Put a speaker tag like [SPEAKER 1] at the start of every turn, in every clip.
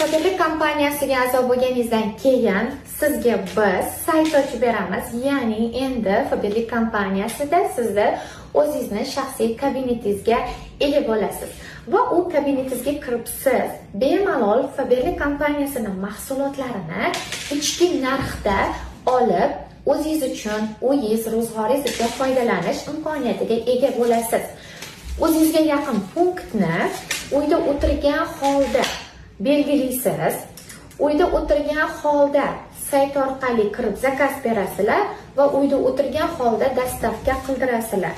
[SPEAKER 1] Faberlic kompaniyasiga a'zo bo'lganingizdan keyin sizga biz sayt ochib beramiz. Ya'ni endi Faberlic kompaniyasida sizni o'zingizni shaxsiy kabinetingizga ega bo'lasiz. Va u kabinetingizga kirib siz bemalol Faberlic kompaniyasining mahsulotlarini ichki narxda olib, o'zingiz uchun, uyingiz, ro'zg'oringiz uchun foydalanish imkoniyatiga ega bo'lasiz. O'zingizga yaqin punktni uyda o'tirgan holda belgilaysiz. Uyda o'tirgan holda sayt orqali kirib заказ berasizlar va uyda o'tirgan holda доставка qildirasizlar.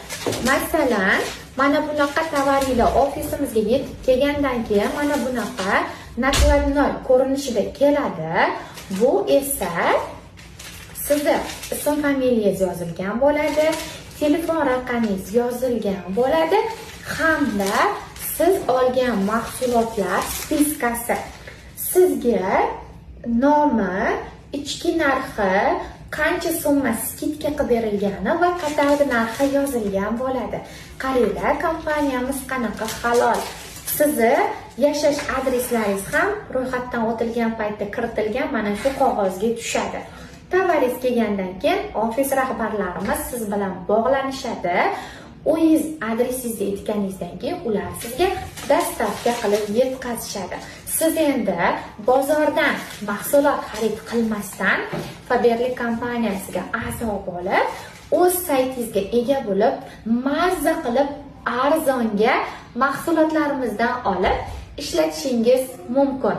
[SPEAKER 1] Masalan, mana bunaqa tovaringlar ofisimizga yetib kelgandan keyin mana bunaqa накладной ko'rinishida keladi. Bu esa sizni ism familiyangiz yozilgan bo'ladi, telefon raqamingiz yozilgan bo'ladi hamda siz olgan mahsulotlar списка si. Sizga nomi, ichki narxi, qancha summa скидка qilib berilgani va katalog narxi yozilgan bo'ladi. Qaranglar, kompaniyamiz qanaqa halol. Sizni yashash adreslaringiz ham ro'yxatdan o'tilgan paytda kiritilgan mana shu qog'ozga tushadi. Tovaringiz kelgandan keyin ofis rahbarlarimiz siz bilan bog'lanishadi. Uyingiz adresingizni aytganingizdan keyin ular sizga доставка qilib yetkazishadi. Siz endi bozordan mahsulot xarid qilmasdan Faberlic kompaniyasiga a'zo bo'lib, o'z saytingizga ega bo'lib, mazza qilib arzonga mahsulotlarimizdan olib ishlatishingiz mumkin.